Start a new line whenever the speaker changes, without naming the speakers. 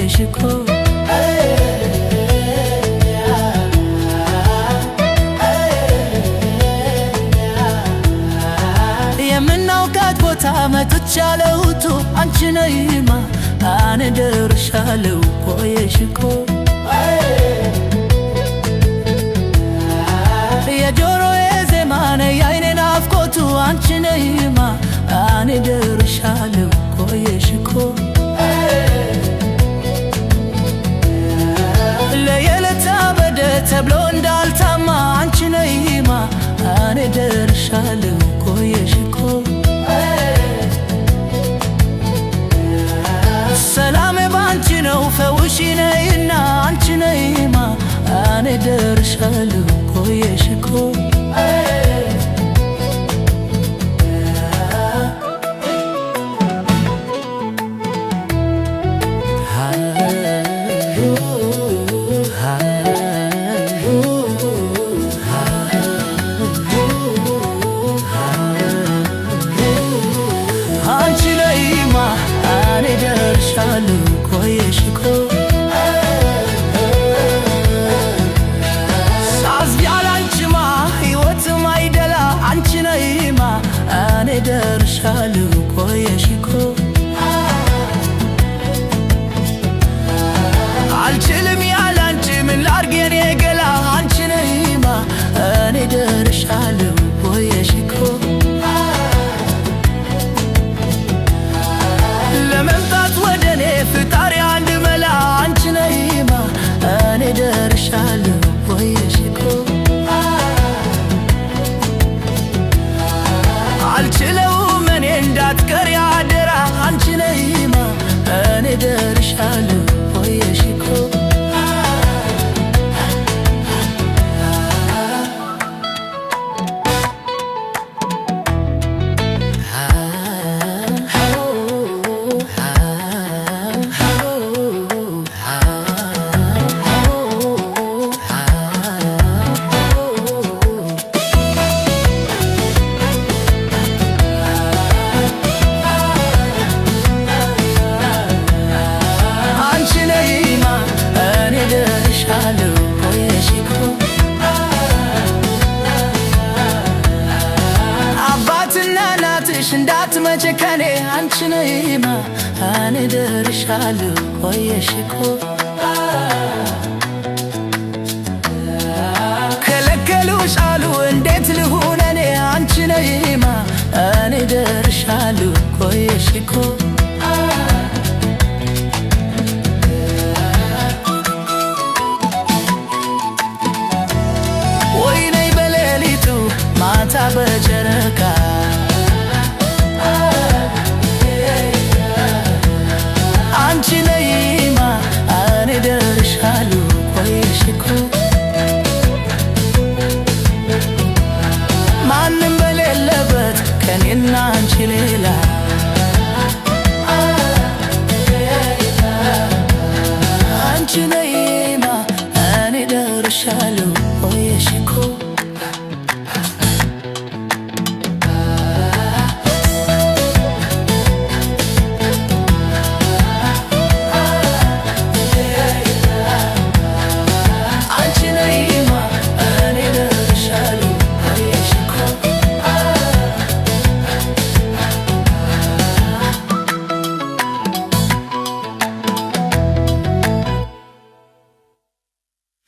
ቆየሽ እኮ የምናውቃት ቦታ መጥቻለሁ አንቺ ነይማ እኔ ደርሻለሁ ቆየሽ እኮ የጆሮዬ ዜማ ነይ የዓይኔ ናፍቆቱ አንቺ ነይማ እኔ ደርሻለሁ ቆየሽ እኮ ለየለታ በደ ተብሎ እንዳልታማ አንቺ ነይማ እኔ ደርሻለሁ ቆየሽ እኮ ሰላሜ ባንቺ ነው ፈውሺ ነይና አንቺ ነይማ እኔ ደርሻለሁ ቆየሽ እኮ አንቺ ነይማ እኔ ደርሻለሁ ቆየሽ እኮ ሳዝን ያላንቺማ ሕይወትም አይደላ አንቺ ነይማ እኔ ደርሻለሁ ቆየሽ እኮ አልችልም ያላንቺ ምን ላድርግ የኔ ገላ አንቺ ነይማ እኔ ደርሻለሁ ቆየሽ እኮ ለመምጣት ወደኔ ፍጣሪ አንድ መላ አንቺ ነይማ እኔ ደርሻለሁ ቆየሽ እኮ አልችለውም እኔ እንዳትቀሪ አደራ አንቺ ነይማ እኔ ደርሻለሁ ቆየሽ እኮ አንቺ ነይማ እኔ ደርሻለሁ ቆየሽ እኮ አባትና እናትሽ እንዳትመጪ ከኔ አንቺ ነይማ እኔ ደርሻለሁ ቆየሽ እኮ ከለከሉሽ አሉ እንዴት ልሁን እኔ አንቺ ነይማ እኔ ደርሻለሁ ቆየሽ እኮ ወይኔ በሌሊቱ ማታ በጨ